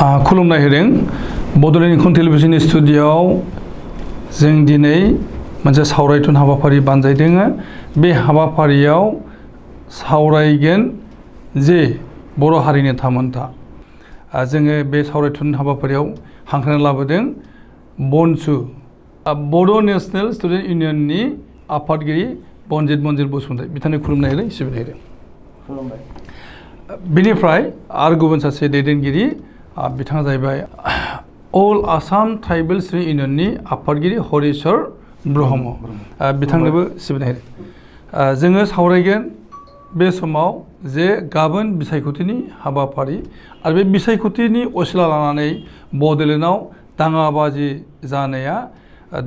खुलुमनाय होदों बड'लेण्ड इंखं टेलिभिजन स्टुडिय'आव जों दिनै मोनसे सावरायथुन हाबाफारि बानजायदों। बे हाबाफारियाव सावरायगोन जे बर' हारिनि थामोनथा। जोङो बे सावरायथुन हाबाफारियाव हांख्रायना लाबोदों बनसु बड' नेशनेल स्टुडेन्ट इउनियननि आफादगिरि बनजित मन्जिल बसुमतारी बिथांनि खुलुमनाय होदों, सिबिनाय होदों। खुलुमबाय। बेनिफ्राय आरो गुबुन सासे दैदेनगिरि बिथाङा जाहैबाय अल आसाम ट्राइबेल स्टुडेन्ट इउनियननि आफादगिरि हरिचर ब्रह्म, बिथांनोबो सिबिनाय होदों। जोङो सावरायगोन बे समाव जे गाबोन बिसायख'थिनि हाबाफारि आरो बे बिसायख'थिनि असिला लानानै बड'लेण्डआव दाङाबाजि जानाया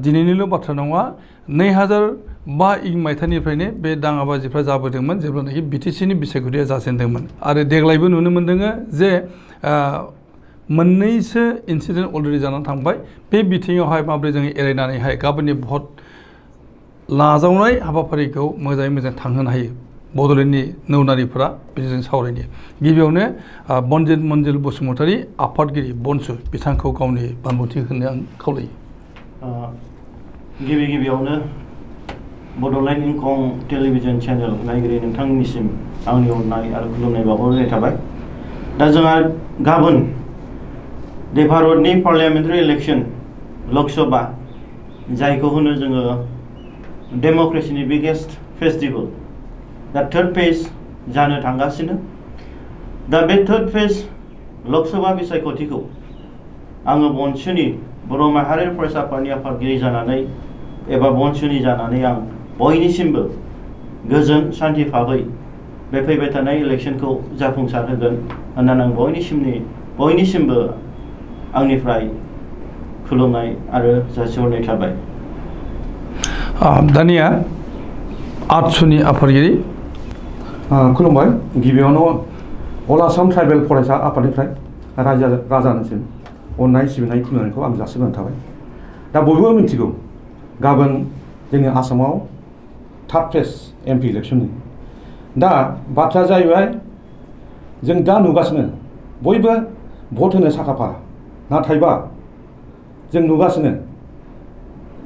दिनैनिल' बाथ्रा नङा। 2005 मायथाइनिफ्रायनो बे दाङाबाजिफ्रा जाबोदोंमोन जेब्लानाखि बिटिसिनि बिसायख'थिया जाजेनदोंमोन। आरो देग्लायबो नुनो मोन्दों जे मोननैसो इन्सिडेन्ट अलरेडि जानानै थांबाय। बे बिथिङावहाय माबोरै जोङो एरायनानैहाय गाबोननि भट लाजावनाय हाबाफारिखौ मोजाङै मोजां थांहोनो हायो बड'लेण्डनि नौनारिफोरा बिदिजों सावरायनो। गिबियावनो बनजित मन्जिल बसुमतारी आफादगिरि बनसु बिथांखौ गावनि बानबुंथि होनो आं खावलायो। गिबियावनो बड'लेण्ड इंखं टेलिभिजन चेनेल नायगिरि नोंथांनिसिम आंनि अननाय आरो खुलुमनाय बावहरनाय थाबाय। दा जोंहा गाबोन भारतनि पार्लियामेन्टारि इलेक्सन लकसभा जायखौ होनो जोङो डेम'क्रेसिनि बिगेस्ट फेस्टिभेल, दा थार्ड फेज जानो थांगासिनो। दा बे थार्ड फेज लकसभा बिसायख'थिखौ आङो बनसुनि बर' माहारि फरायसा आफादनि आफादगिरि जानानै एबा बनसुनि जानानै आं बयनिसिमबो गोजोन सान्थि भाबै बे फैबाय थानाय इलेक्सनखौ जाफुंसार होगोन होननानै आं बयनिसिमबो आंनिफ्राय खुलुमनाय आरो जासिहरनाय थाबाय। दानिया आटसुनि आफादगिरि। खुलुमबाय। गिबियावनो अल आसाम ट्राइबेल फरायसा आफादनिफ्राय राजानिसिम अननाय सिबिनाय खुलुमनायखौ आं जासिग्रोनाय थाबाय। दा बयबो मिथिगौ गाबोन जोंनि आसामाव थार्ड फेज एमपि इलेक्सननि। दा बाथ्राया जाहैबाय जों दा नुगासिनो बयबो भट होनो साखाफारा, नाथायबा जों नुगासिनो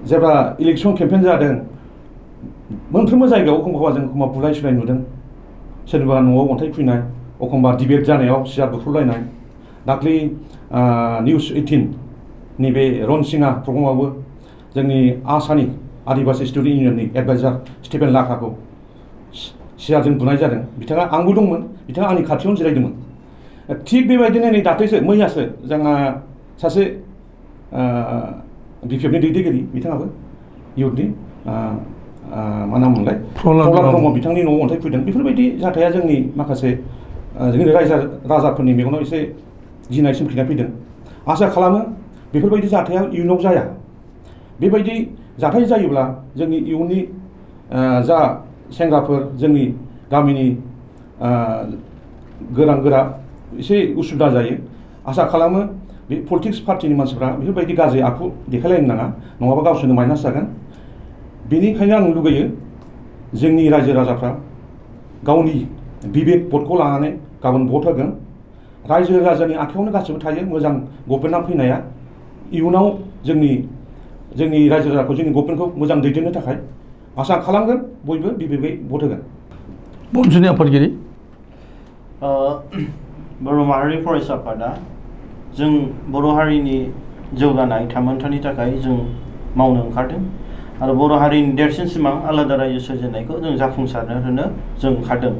जेब्ला इलेक्सन केम्पेइन जादों मोनफ्रोमबो जायगायाव एखमबा बुलाय सुलाय नुदों। सोरनिबा न'आव अन्थाइ खुबैनाय, एखमबा डिबेट जानायाव सियार बुख्रुबलायनाय। दाख्लै निउस 18 नि बे रनसिङा प्रग्रामावबो जोंनि आसामनि आदिबासि स्टुडेन्ट इउनियननि एडभाइजार स्टिफेन लाक्राखौ सियारजों बुनाय जादों। बिथाङा, आंबो दंमोन, बिथाङा आंनि खाथियावनो जिरायदोंमोन। थिग बेबायदिनो नै दाख्लैसो मैयासो जोंहा सासे बिपिएफनि दैदेनगिरि, बिथाङाबो इउथनि मा नाम मोनलाय प्रहलाद ब्रह्म, बिथांनि न'आव अन्थाइ खुबैदों। बेफोरबायदि जाथाया जोंनि माखासे जोंनि राजाफोरनि मेगनाव एसे गिनाय सोमखिनाय फैदों। आसा खालामो बेफोरबायदि जाथाया इयुनाव जाया। बेबायदि जाथाय जायोब्ला जोंनि इयुननि जा सेंग्राफोर, जोंनि गामिनि गोरा एसे उसुबिदा जायो। आसा खालामो बे पलिटिक्स पार्टिनि मानसिफ्रा बेफोरबायदि गाज्रि आखु देखायलायनो नाङा, नङाबा गावसोरनो माइनास जागोन। बेनिखायनो आं लुगैयो जोंनि रायजो राजाफ्रा गावनि बिबेक भटखौ लानानै गाबोन भट होगोन। रायजो राजानि आखायावनो गासिबो थायो मोजां गभर्नमेन्टआ फैनाया। इयुनाव जोंनि रायजो राजाखौ, जोंनि गभर्नमेन्टखौ मोजां दैदेननो थाखाय आसा खालामगोन बयबो बिबेकै भट होगोन। बनसुनि आफादगिरि। बर' माहारि फरायसा आफादा जों बर' हारिनि जौगानाय थामोन्थानि थाखाय जों मावनो ओंखारदों आरो बर' हारिनि देरसिन सिमां आलादा रायजो सोरजिनायखौ जों जाफुंसारनो होनो जों ओंखारदों।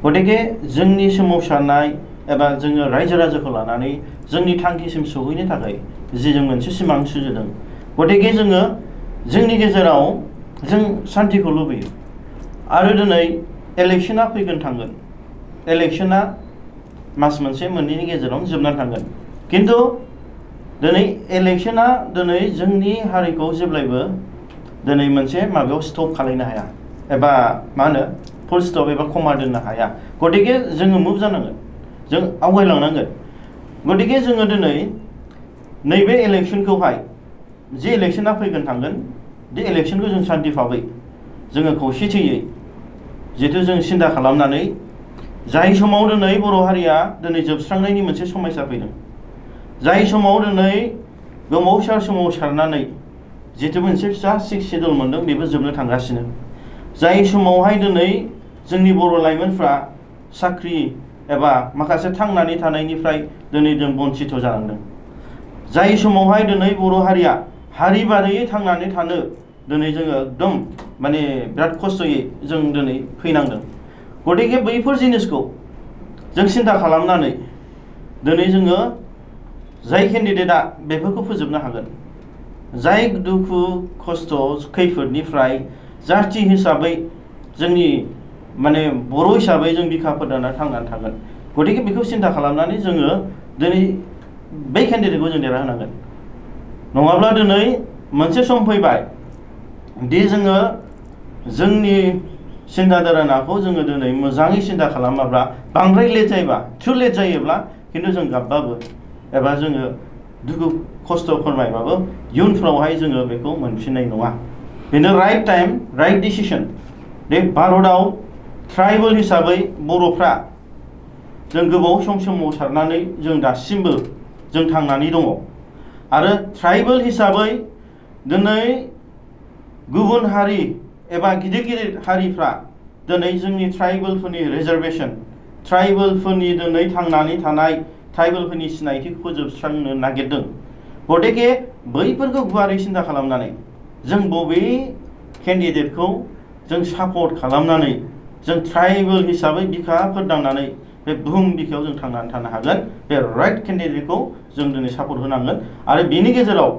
गतिके जोंनि सोमावसारनाय एबा जोङो रायजो राजाखौ लानानै जोंनि थांखिसिम सहैनो थाखाय जि जों मोनसे सिमां सुजुदों, गतिके जोङो जोंनि गेजेराव जों सान्थिखौ लुबैयो। आरो दिनै इलेक्सना फैगोन थांगोन, इलेक्सना मास मोनसे मोननैनि गेजेरावनो जोबनानै थांगोन। खिन्थु दिनै इलेक्सना जोंनि हारिखौ जेब्लायबो दिनै मोनसे माबायाव स्टप खालायनो हाया एबा मा होनो फुल स्टप एबा कमा दोननो हाया। गतिके जोङो मुभ जानांगोन, जों आवगायलांनांगोन। गतिके जोङो दिनै नैबे इलेक्सनखौहाय जि इलेक्सना फैगोन थांगोन, बे इलेक्सनखौ जों सान्थि भाबै जोङो खौसेथियै जिहेथु जों सिन्था खालामनानै जाय समाव दिनै बर' हारिया दिनै जोबस्रांनायनि मोनसे समयसा फैदों, जाय समाव दिनै गोमावसार सोमावसारनानै जितु मोनसे फिसा सिक्स शेड्युल मोनदों बेबो जोबनो थांगासिनो जाय समावहाय दिनै जोंनि बर' लाइमोनफ्रा साख्रि एबा माखासे थांनानै थानायनिफ्राय दिनै जों बन्सित जानांदों जाय समावहाय दिनै बर' हारिया हारि बादैयै थांनानै थानो दिनै जोङो एकदम माने बिराद खस्थ'यै जों दिनै फैनांदों गतिके बैफोर जिनिसखौ जों सिन्था खालामनानै दिनै जोङो जाय केन्डिडेटआ बेफोरखौ फोजोबनो हागोन जाय दुखु खस्थ' खैफोदनिफ्राय जाथि हिसाबै जोंनि माने बर' हिसाबै जों बिखा फोरदाना थांनानै थागोन गतिके बेखौ सिन्था खालामनानै जोङो दिनै बै केन्डिडेटखौ जों देरहाहोनांगोन नङाब्ला दिनै मोनसे सम फैबाय दि जोङो जोंनि सिन्था धारणाखौ जोङो दिनै मोजाङै सिन्था खालामाब्ला बांद्राय लेट जायोबा टु लेट जायोब्ला खिन्थु जों गाबबाबो एबा जोङो दुखु खस्थ' फोरमायबाबो इयुनफ्रावहाय जोङो बेखौ मोनफिननाय नङा बेनो राइट टाइम राइट डिसिसन बे भारतआव ट्राइबेल हिसाबै बर'फ्रा जों गोबाव सम सोमावसारनानै जों दासिमबो जों थांनानै दङ आरो ट्राइबेल हिसाबै दिनै गुबुन हारि एबा गिदिर गिदिर हारिफ्रा दिनै जोंनि ट्राइबेलफोरनि रिजार्भेसन ट्राइबेलफोरनि दिनै थांनानै थानाय ट्राइबेलफोरनि सिनायथिखौ फोजोबस्रांनो नागिरदों गतिके बैफोरखौ गुवारै सिन्था खालामनानै जों बबे केन्डिडेटखौ जों सापर्ट खालामनानै जों ट्राइबेल हिसाबै बिखा फोरदांनानै बे बुहुम बिखायाव जों थांनानै थानो हागोन बे राइट केन्डिडेटखौ जों दिनै सापर्ट होनांगोन आरो बेनि गेजेराव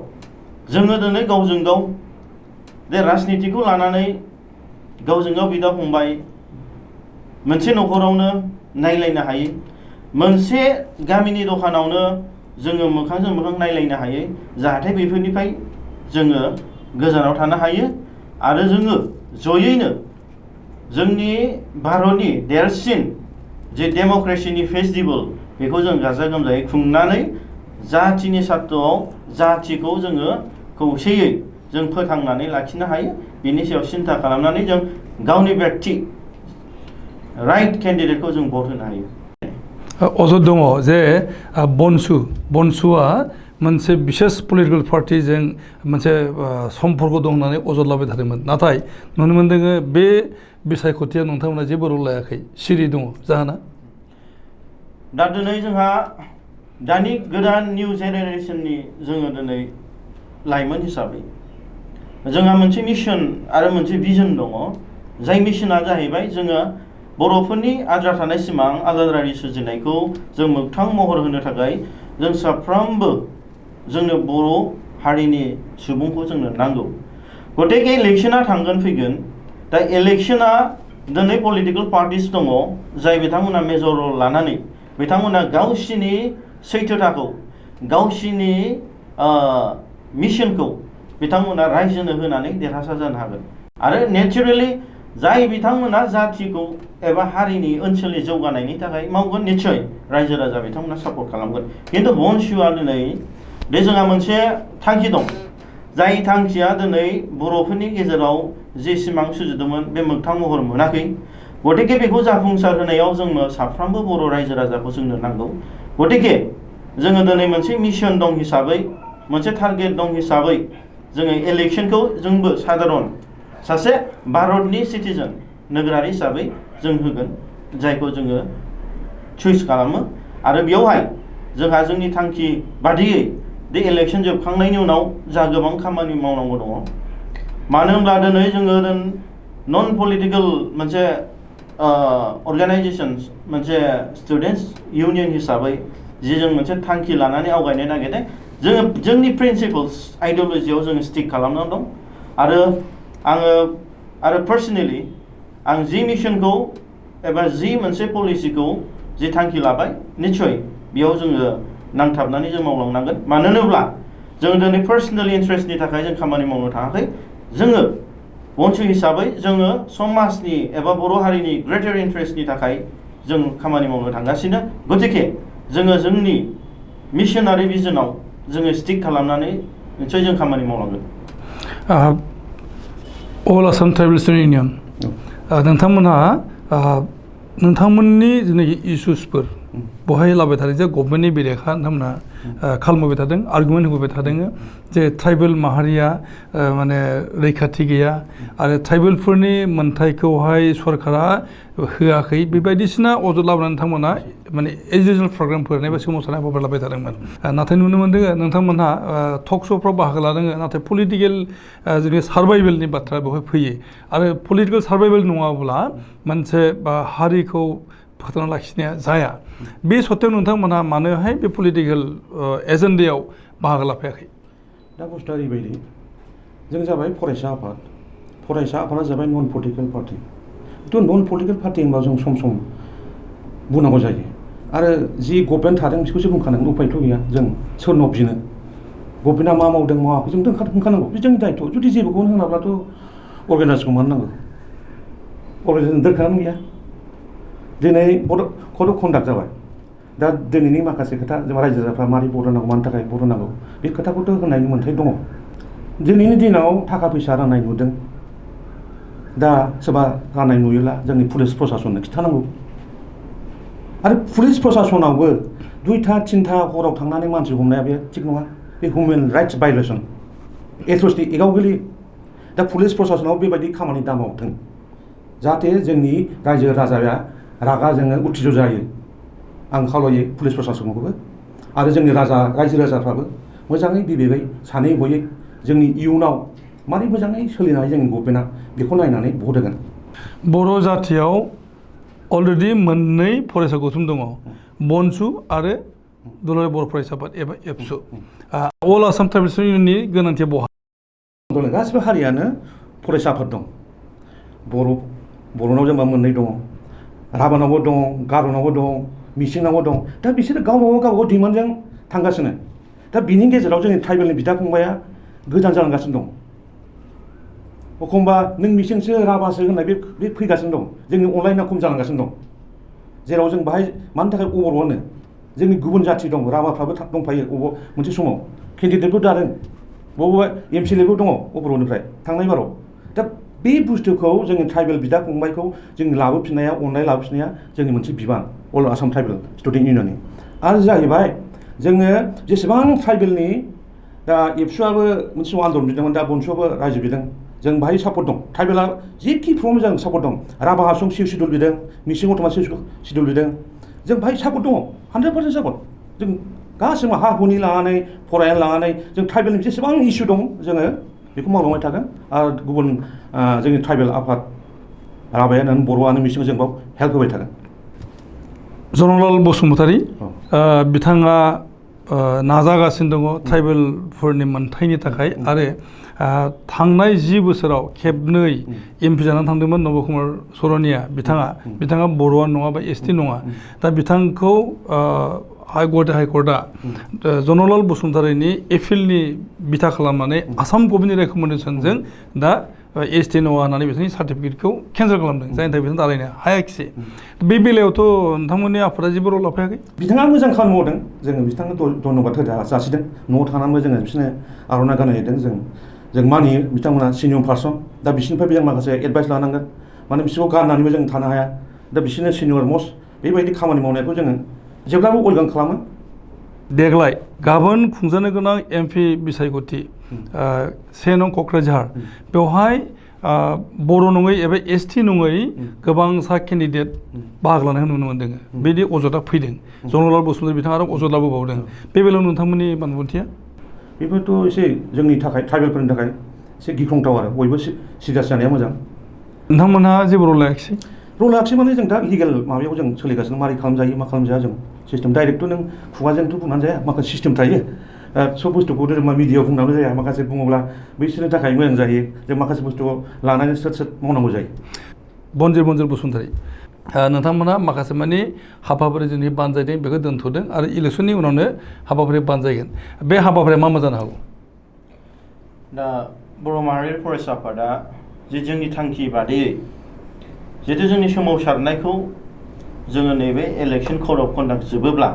जोङो दिनै गावजों गाव बे राजनितिखौ लानानै गावजों गाव बिदा फंबाय मोनसे न'खरावनो नायलायनो हायो मोनसे गामिनि दखानावनो जोङो मोखांजों मोखां नायलायनो हायो जाहाथे बेफोरनिफ्राय जोङो गोजानाव थानो हायो आरो जोङो जयैनो जोंनि भारतनि देरसिन जे डेम'क्रेसिनि फेस्टिभेल बेखौ जों गाजा गोमजायै खुंनानै जाथिनि सार्थआव जाथिखौ जोङो खौसेयै जों फोथांनानै लाखिनो हायो बेनि सायाव सिन्था खालामनानै जों गावनि व्यक्ति राइट केन्डिडेटखौ जों भट होनो हायो अजद दङ जे बनसुआ मोनसे बिसेस पलिटिकेल पार्टिजों मोनसे सम्पर्क दं होननानै अजद लाबाय थादोंमोन नाथाय नुनो मोनदों बे बिसायख'थियाव नोंथांमोना जेबो रल लायाखै सिरि दङ जाहोना दा दिनै जोंहा दानि गोदान निउ जेनेरेसननि जोङो दिनै लाइमोन हिसाबै जोंहा मोनसे मिशन आरो मोनसे भिजन दङ जाय मिशना जाहैबाय जोङो बर'फोरनि आद्रा थानाय सिमां आलादारि सोरजिनायखौ जों मोगथां महर होनो थाखाय जों साफ्रोमबो जोंनो बर' हारिनि सुबुंखौ जोंनो नांगौ गतिके इलेक्शना थांगोन फैगोन दा इलेक्शना दिनै पलिटिकेल पार्टिस दङ जाय बिथांमोना मेजर रल लानानै बिथांमोना गावसिनि सैथोथाखौ गावसिनि मिशनखौ बिथांमोना रायजोनो होनानै देरहासार जानो हागोन आरो नेचारेलि जाय बिथांमोना जाथिखौ एबा हारिनि ओनसोलनि जौगानायनि थाखाय मावगोन निश्चय रायजो राजा बिथांमोना सापर्ट खालामगोन खिन्थु बनसुआ दिनै बे जोंहा मोनसे थांखि दं जाय थांखिया दिनै बर'फोरनि गेजेराव जे सिमां सुजुदोंमोन बे मोगथां महर मोनाखै गतिके बेखौ जाफुंसार होनायाव जोंनो साफ्रोमबो बर' रायजो राजाखौ जोंनो नांगौ गतिके जोङो दिनै मोनसे मिशन दं हिसाबै मोनसे टारगेट दं हिसाबै जोङो इलेक्शनखौ जोंबो साधारन सासे भारतनि सिटिजेन नोगोरारि हिसाबै जों होगोन जायखौ जोङो चुइस खालामो आरो बेयावहाय जोंहा जोंनि थांखि बादियै बे इलेक्शन जोबखांनायनि उनाव जा गोबां खामानि मावनांगौ दङ मानो होनब्ला दिनै जोङो नन पलिटिकेल मोनसे अर्गानाइजेसन मोनसे स्टुडेन्टस इउनियन हिसाबै जि जों मोनसे थांखि लानानै आवगायनो नागिरदों जोङो जोंनि प्रिन्सिपल्स आइडिय'लजियाव जोङो स्टिक खालामनानै दं आरो पार्सनेलि आं जि मिशनखौ एबा जि मोनसे पलिसिखौ जि थांखि लाबाय निश्चय बेयाव जोङो नांथाबनानै जों मावलांनांगोन मानो होनोब्ला जों दिनै पार्सनेल इन्ट्रेस्टनि थाखाय जों खामानि मावनो थाङाखै जोङो बनसु हिसाबै जोङो समाजनि एबा बर' हारिनि ग्रेटार इन्ट्रेस्टनि थाखाय जों खामानि मावनो थांगासिनो गतिके जोङो जोंनि मिशन आरो भिजनाव जोङो स्टिक खालामनानै निश्चय जों खामानि मावलांगोन अल आसाम ट्राइबेल स्टुडेन्ट इउनियन नोंथांमोनहा नोंथांमोननि जेनाखि इसुसफोर बहाय लाबाय थादों जे गभर्नमेन्टनि बेरेखा नोंथांमोनहा खालामबोबाय थादों आर्गुमेन्ट होबोबाय थादों जे ट्राइबेल माहारिया माने रैखाथि गैया आरो ट्राइबेलफोरनि मोनथायखौहाय सरकारा होआखै बेबायदिसिना अजद लाबोनानै नोंथांमोना माने एजुकेसनेल प्रग्रामफोर एबा सोमावसारनाय हाबाफारि लाबाय थादोंमोन नाथाय नुनो मोनदों नोंथांमोनहा टक श'फ्राव बाहागो लादों नाथाय पलिटिकेल जोंनि सार्भाइभेलनि बाथ्रा बेवहाय फैयो आरो पलिटिकेल सार्भाइभेल नङाब्ला मोनसे हारिखौ फोथांना लाखिनाया जाया बे सत्त्वेआव नोंथांमोनहा मानोहाय बे पलिटिकेल एजेन्डायाव बाहागो लाफायाखै दा बुस्थुआ ओरैबायदि जों जाबाय फरायसा आफादा जाबाय नन पलिटिकेल पार्टि थ' नन पलिटिकेल पार्टि होनबा जों सम सम बुंनांगौ जायो आरो जि गभर्नमेन्ट थादों बिखौसो बुंखानांगोन उफायथ' गैया जों सोरनाव बिनो गभर्नमेन्टआ मा मावदों मावाखै जों होनखानांगौ बे जोंनि दायथ' जुदि जेबोखौनो होनाब्लाथ' अर्गानाइजेसनखौ मानो नांगौ अर्गानाइजेसन दोरखारानो गैया दिनै कड अफ कन्डाक्ट जाबाय दा दिनैनि माखासे खोथा जेनेबा रायजो राजाफ्रा मारै भट होनांगौ मानि थाखाय भट होनांगौ बे खोथाखौथ' होनायनि मोन्थाय दङ दिनैनि दिनाव थाखा फैसा राननाय नुदों दा सोरबा राननाय नुयोला जोंनि पुलिस प्रसासननो खिन्थानांगौ आरो पुलिस प्रसासनावबो 2टा 3टा हराव थांनानै मानसि हमनाया बे थिग नङा बे हिउमेन राइट्स भायलेसन एट्रसिटि एक्टआव गोलैयो दा पुलिस प्रसासनाव बेबायदि खामानि दामावथों जाहाथे जोंनि रायजो राजाया रागा जोङो उथिज' जायो आं खावलायो पुलिस प्रसासनखौबो आरो जोंनि रायजो राजाफ्राबो मोजाङै बिबेकै सानै हयै जोंनि इयुनाव मारै मोजाङै सोलिनो हायो जोंनि गभर्नमेन्टआ बेखौ नायनानै भट होगोन बर' जाथियाव अलरेडि मोननै फरायसा गौथुम दङ बनसु आरो दुलाराय बर' फरायसा आफाद एबा एबसु अल आसाम ट्राइबेल्स इउनियननि गोनांथिया बहा गासिबो हारियानो फरायसा आफाद दं बर'नाव जेनेबा मोननै दङ राभानावबो दं गार'नावबो दं मिसिंनावबो दं दा बिसोरो गावबागाव डिमान्डजों थांगासिनो दा बिनि गेजेराव जोंनि ट्राइबेलनि बिदा फंबाया गोजान जालांगासिनो दं एखमबा नों मिसिंसो राभासो होननाय बे फैगासिनो दं जोंनि अनलायना खम जालांगासिनो दं जेराव जों बाहाय मानि थाखाय अबर होनो जोंनि गुबुन जाथि दं राभाफ्राबो दंफायो मोनसे समाव केन्डिडेटबो दादों बबेबा एमसिएलएबो दङ अबरनिफ्राय थांनाय बाराव दा बे बुस्थुखौ जोंनि ट्राइबेल बिदा फंबायखौ जों लाबोफिननाया अननाय लाबोफिननाया जोंनि मोनसे बिबान अल आसाम ट्राइबेल स्टुडेन्ट इउनियननि आरो जाहैबाय जोङो जेसेबां ट्राइबेलनि दा एबसुआबो मोनसे समाव आन्दलन बिदोंमोन दा बनसुआबो रायजो बिदों जों बाहाय सापर्ट दं ट्राइबेला जेखि प्रब्लेम जों सापर्ट दं राभा हासं सिउ सिडुल बिदों मिसिं अट'मा सिडुल बिदों जों बाहाय सापर्ट दङ 100% सापर्ट जों गासिबो हा हुनि लानानै फरायनानै लानानै जों ट्राइबेलनि जेसेबां इसु दं जोङो बेखौ मावलांबाय थागोन आरो गुबुन जोंनि ट्राइबेल आफाद राभायानो बर'आनो मिसिं जों बाव हेल्प होबाय थागोन जनरलाल बसुमतारी बिथाङा नाजागासिनो दङ ट्राइबेलफोरनि मोनथायनि थाखाय आरो थांनाय 10 बोसोराव खेबनै एमपि जानानै थांदोंमोन नब कुमार सरनिया बिथाङा बर'आ नङा बा एसटि नङा दा बिथांखौ गुवाहाटि हाइकर्टआ जनरलाल बसुमतारीनि एपिलनि बिथा खालामनानै आसाम गभर्नमेन्टनि रेकमेन्डेसनजों दा एसटि नङा होननानै बिथांनि सार्टिफिकेटखौ केन्सेल खालामदों जायनि थाखाय बिथां दालायनो हायाखिसै बे बेलायावथ' नोंथांमोननि आफादा जेबो रल लाफायाखै बिथाङा मोजां खामानि मावदों जोङो बिथांनो धन्यबाद जासिदों न'आव थानानैबो जोङो बिसोरनो आर'नाइ गानहोदों जों मानियो बिथांमोना सिनियर पार्सन दा बिसोरनिफ्राय जों माखासे एडभाइस लानांगोन माने बिसोरखौ गारनानैबो जों थानो हाया दा बिसोरनो सिनियर मस्ट बेबायदि खामानि मावनायखौ जोङो जेब्लाबो वेलकाम खालामो देग्लाय गाबोन खुंजानो गोनां एमपि बिसायख'थि 1 नं क'क्राझार बेवहाय बर' नङै एबा एसटि नङै गोबांसा केन्डिडेट बाहागो लानायखौ नुनो मोन्दों बिदि अजदआ फैदों जनरलाल बसुमतारी बिथाङा आरो अजद लाबोबावदों बे बेलायाव नोंथांमोननि बानबुंथिया बेफोरथ' एसे जोंनि थाखाय ट्राइबेलफोरनि थाखाय एसे गिख्रंथाव आरो बयबो सिरियास जानाया मोजां नोंथांमोनहा जेबो रल लायाखिसै रल लायाखिसै माने जों दा लिगेल माबायाव जों सोलिगासिनो मारै खालामजायो मा खालामजाया जों सिस्टेम डाइरेक्टथ' नों खुगाजोंथ' बुंनानै जाया माखासे सिस्टेम थायो सब बुस्थुखौ जों मिडियायाव बुंनांगौ जाया माखासे बुङोब्ला बैसोरनि थाखाय मोजां जायो जों माखासे बुस्थुखौ लानानै सोर मावनांगौ जायो बनजिर बसुमतारी नोंथांमोना माखासे माने हाबाफारि जोंनि बानजायदों बेखौ दोनथ'दों आरो इलेक्सननि उनावनो हाबाफारि बानजायगोन बे हाबाफारिया मा जानो हागौ दा बर' माहारियारि फरायसा आफादा जे जोंनि थांखि बादियै जिहेतु जोंनि सोमावसारनायखौ जोङो नैबे इलेक्सन कड अफ कन्डाक्ट जोबोब्ला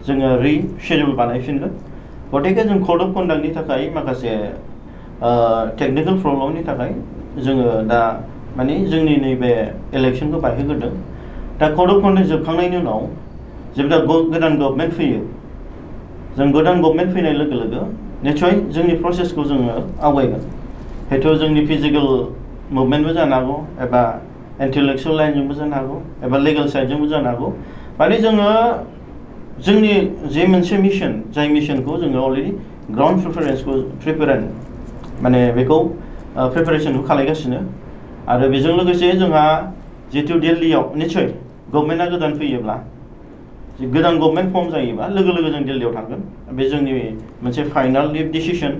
जोङो रिशेड्युल बानायफिनगोन गतिके जों कड अफ कन्डाक्टनि थाखाय माखासे टेकनिकेल प्रब्लेमनि थाखाय जोङो दा माने जोंनि नैबे इलेक्सनखौ बायहोग्रोदों दा कड अफ कन्डाक्ट जोबखांनायनि उनाव जेब्ला गोदान गभर्नमेन्ट फैयो जों गोदान गभर्नमेन्ट फैनाय लोगो लोगो निस्सय जोंनि प्रसेसखौ जोङो आवगायगोन हयथ' जोंनि फिजिकेल मुभमेन्टबो जानो हागौ एबा इन्टेलेक्सुयेल लाइनजोंबो जानो हागौ एबा लिगेल साइडजोंबो जानो हागौ माने जोङो जोंनि जे मोनसे मिशन जाय मिशनखौ जोङो अलरेडि ग्राउन्ड प्रिपेरेसन माने बेखौ प्रिपेरेसनखौ खालामगासिनो आरो बेजों लोगोसे जोंहा जितु दिल्लीयाव निस्सय गभर्नमेन्टआ गोदान फैयोब्ला गोदान गभर्नमेन्ट फर्म जायोबा लोगो लोगो जों दिल्लीयाव थांगोन बे जोंनि मोनसे फाइनाल डिसिसन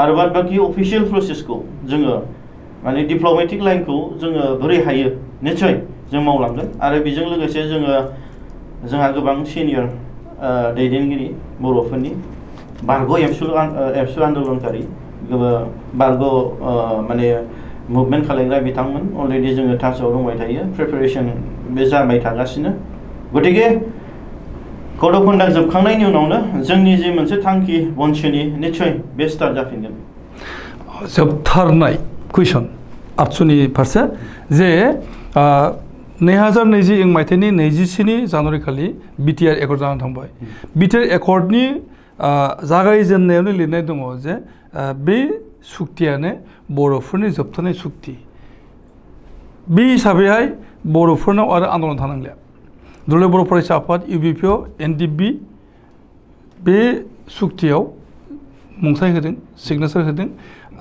आरो बाद बाखि अफिसियेल प्रसेसखौ जोङो माने डिप्ल'मेटिक लाइनखौ जोङो बोरै हायो निस्सय जों मावलांगोन आरो बेजों लोगोसे जोंहा गोबां सिनियर दैदेनगिरि बर'फोरनि बारग' एबसु आन्दलनकारि बारग' माने मुभमेन्ट खालामग्रा बिथांमोन अलरेडि जोङो टाचआव दंबाय थायो प्रिपेरेसन बे जाबाय थागासिनो गतिके कड अफ कन्डाक्ट जोबखांनायनि उनावनो जोंनि जे मोनसे थांखि बनसोनि निस्सय बे स्टार्ट जाफिनगोन जोबथारनाय कुइसन आबसुनि फारसे जे 2020 मायथाइनि 24 जानुवारि खालि बिटिआर एकर्ड जानानै थांबाय बिटिआर एकर्डनि जागायजेननायावनो लिरनाय दङ जे बे सुक्तियानो बर'फोरनि जोबथारनाय सुक्ति बे हिसाबैहाय बर'फोरनाव आरो आन्दलन थानांलिया दुलाराय बर' फरायसा आफाद इउबिपिअ एनडिएफबि बे सुक्तियाव मुंसाइ होदों सिगनेचार होदों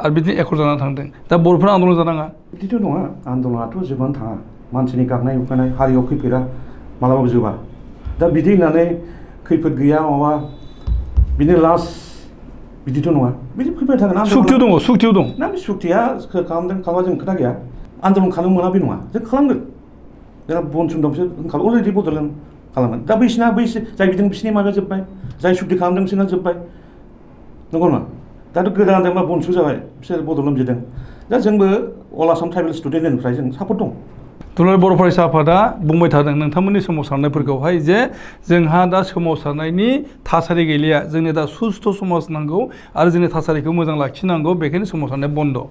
आरो बिदिनो एकर्ड जानानै थांदों दा बर'फोरा आन्दलन जानाङा बिदिथ' नङा आन्दलनाथ' जोबानो थाङा मानसिनि गाबनाय उखैनाय हारियाव खैफोदा मालाबाबो जोबा दा बिदि होननानै खैफोद गैया माबा बिनो लास्ट बिदिथ' नङा बिदि फैबाय थागोन सुक्तियाव दं ना बे सुक्तिया खालामबा जों खोथा गैया आन्दलन खालामनो मोना बे नङा जों खालामगोन जोंना बनसुन दंसो अलरेडि बड'लेण्ड खालामगोन दा बैसिना जाय बिदों बिसिनि माबाया जोब्बाय जाय सुक्ति खालामदों बिसोरना जोब्बाय नंगौ नङा दाथ' गोदान जेनेबा बनसु जाबाय बिसोर बड'लेण्ड जिदों दा जोंबो अल आसाम ट्राइबेल स्टुडेन्टनिफ्राय जों सापर्ट दं दुलाराय बर' फरायसा आफादा बुंबाय थादों नोंथांमोननि सोमावसारनायफोरखौहाय जे जोंहा दा सोमावसारनायनि थासारि गैलिया जोंनो दा सुस्थ' समाज नांगौ आरो जोंनि थासारिखौ मोजां लाखिनांगौ बेखायनो सोमावसारनाया बन्द'आ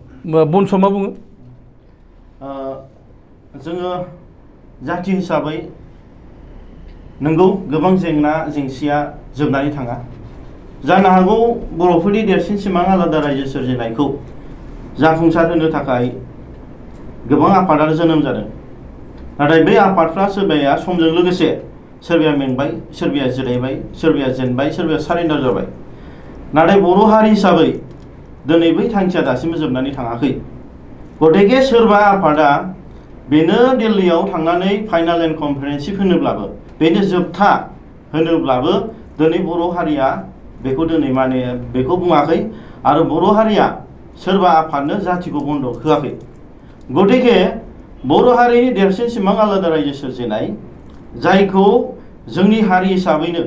मा बुङो जोङो जाथि हिसाबै नंगौ गोबां जेंना जेंसिया जोबनानै थाङा जानो हागौ बर'फोरनि देरसिन सिमां आलादा रायजो सोरजिनायखौ जाफुंसार होनो थाखाय गोबां आफादानो जोनोम जादों नाथाय बे आफादफ्रा सोरबाया समजों लोगोसे सोरबाया मेंबाय सोरबाया जिरायबाय सोरबाया जेनबाय सोरबाया सारेन्डार जाबाय नाथाय बर' हारि हिसाबै दिनै बै थांखिया दासिमबो जोबनानै थाङाखै गतिके सोरबा आफादा बेनो दिल्लीयाव थांनानै फाइनाल एन्ड कम्प्रिहेन्सिभ होनोब्लाबो बेनो जोबथा होनोब्लाबो दिनै बर' हारिया बेखौ दिनै माने बेखौ बुङाखै आरो बर' हारिया सोरबा आफादनो जाथिखौ बन्द होआखै गतिके बर' हारिनि देरसिन सिमां आलादा रायजो सोरजिनाय जायखौ जोंनि हारि हिसाबैनो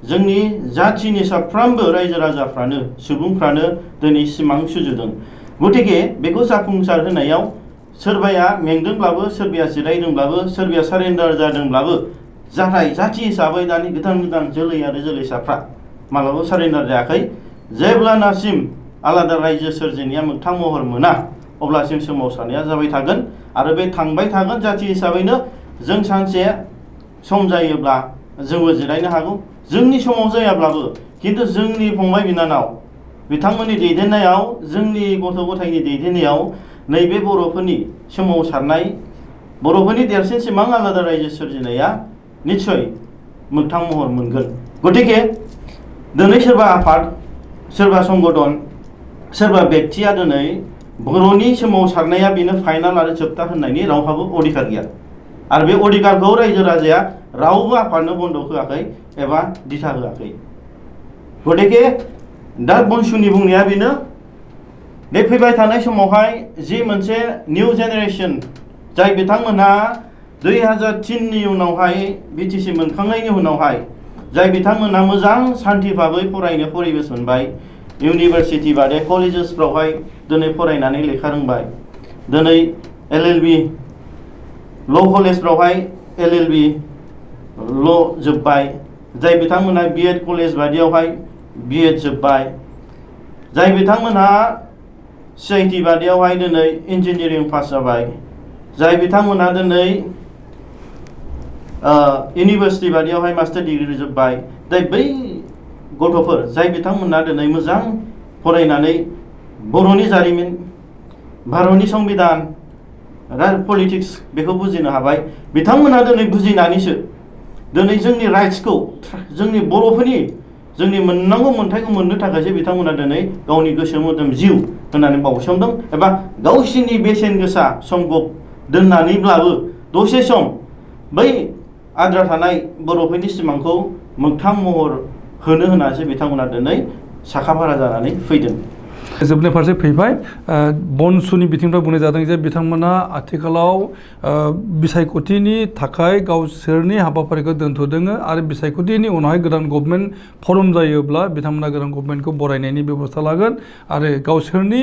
जोंनि जाथिनि साफ्रोमबो रायजो राजाफ्रानो सुबुंफ्रानो दिनै सिमां सुजुदों गतिके बेखौ जाफुंसार होनायाव सोरबाया मेंदोंब्लाबो सोरबाया जिरायदोंब्लाबो सोरबाया सारेन्डार जादोंब्लाबो जाथि हिसाबै दानि गोदान जोलै आरो जोलैसाफ्रा मालाबाबो सारेन्डार जायाखै जेब्लानासिम आलादा रायजो सोरजिनाया मोगथां महर मोना अब्लासिम सोमावसारनाया जाबाय थागोन आरो बे थांबाय थागोन जाथि हिसाबैनो जों सानसे सम जायोब्ला जोंबो जिरायनो हागौ जोंनि समाव जायाब्लाबो खिन्थु जोंनि फंबाय बिनानाव बिथांमोननि दैदेननायाव जोंनि गथ' गथायनि दैदेननायाव नैबे बर'फोरनि सोमावसारनाय बर'फोरनि देरसिन सिमां आलादा रायजो सोरजिनाया निस्सय मोगथां महर मोनगोन गतिके दिनै सोरबा आफाद सोरबा संगठन सोरबा बेक्तिया दिनै बर'नि सोमावसारनाया बेनो फाइनाल आरो जोबथा होननायनि रावहाबो अधिकार गैया आरो बे अधिकारखौ रायजो राजाया रावबो आफादनो बन्द होआखै एबा दिथा होआखै गतिके दा बनसुनि बुंनाया बेनो बे फैबाय थानाय समावहाय जि मोनसे निउ जेनेरेसन जाय बिथांमोनहा 2003नि उनावहाय बिटिसि मोनखांनायनि उनावहाय जाय बिथांमोनहा मोजां सान्थि भाबै फरायनो परिबेस मोनबाय इउनिभारसिटि बादे कलेजेसफ्रावहाय दिनै फरायनानै लेखा रोंबाय दिनै LLB ल' कलेजफ्रावहाय LLB ल' जोब्बाय जाय बिथांमोनहा BEd कलेज बादियावहाय BEd जोब्बाय जाय बिथांमोनहा CIT बादियावहाय दिनै इन्जिनियारिं पास जाबाय जाय बिथांमोनहा दिनै इउनिभारसिटि बादियावहाय मास्टार डिग्रि जोब्बाय दा बै गथ'फोर जाय बिथांमोना दिनै मोजां फरायनानै बर'नि जारिमिन भारतनि संबिधान पलिटिक्स बेखौ बुजिनो हाबाय बिथांमोना दिनै बुजिनानैसो दिनै जोंनि राइट्सखौ जोंनि बर'फोरनि जोंनि मोननांगौ मोन्थायखौ मोननो थाखायसो बिथांमोना दिनै गावनि गोसो मोदोम जिउ होननानै बावसोमदों एबा गावसिनि बेसेन गोसा समखौ दोननानैब्लाबो दसे सम बै आद्रा थानाय बर'फोरनि सिमांखौ मोगथां महर होनो होनासो बिथांमोना दिनै साखाफारा जानानै फैदों। जोबनाय फारसे फैबाय बनसुनि बिथिंनिफ्राय बुंनाय जादों जे बिथांमोना आथिखालाव बिसायख'थिनि थाखाय गावसोरनि हाबाफारिखौ दोनथ'दों आरो बिसायख'थिनि उनावहाय गोदान गभर्नमेन्ट फर्म जायोब्ला बिथांमोना गोदान गभर्नमेन्टखौ बरायनायनि बेबस्था लागोन आरो गावसोरनि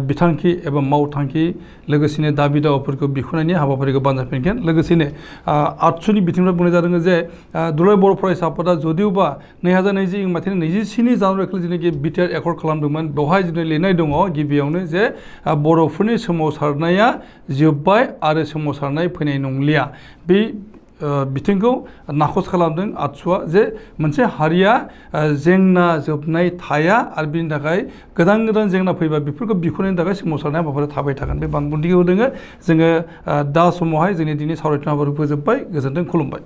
बिथांखि एबा मावथांखि लोगोसेनो दाबि दावाफोरखौ बिख'नायनि हाबाफारिखौ बानजायफिनगोन। लोगोसेनो आतसुनि बिथिंनिफ्राय बुंनाय जादों जे दुलाराय बर' फरायसा आफादा जदिउबा 2020 मायथाइनि 27 जानुवारिखालि जेनाखि बिटिआर एकर्ड खालामदोंमोन बेवहाय दिनै लिरनाय दङ गिबियावनो जे बर'फोरनि सोमावसारनाया जोब्बाय आरो सोमावसारनाय फैनाय नंलिया बे बिथिंखौ नाखस खालामदों आतसुआ जे मोनसे हारिया जेंना जोबनाय थाया आरो बिनि थाखाय गोदान गोदान जेंना फैबा बेफोरखौ बिख'नायनि थाखाय सोमावसारनाय हाबाफारिया थाबाय थागोन बे बानबुंथिखौ होदों जोङो दा समावहाय जोंनि दिनै सावरायनाय हाबाफारिखौ फोजोबबाय गोजोन्थों खुलुमबाय।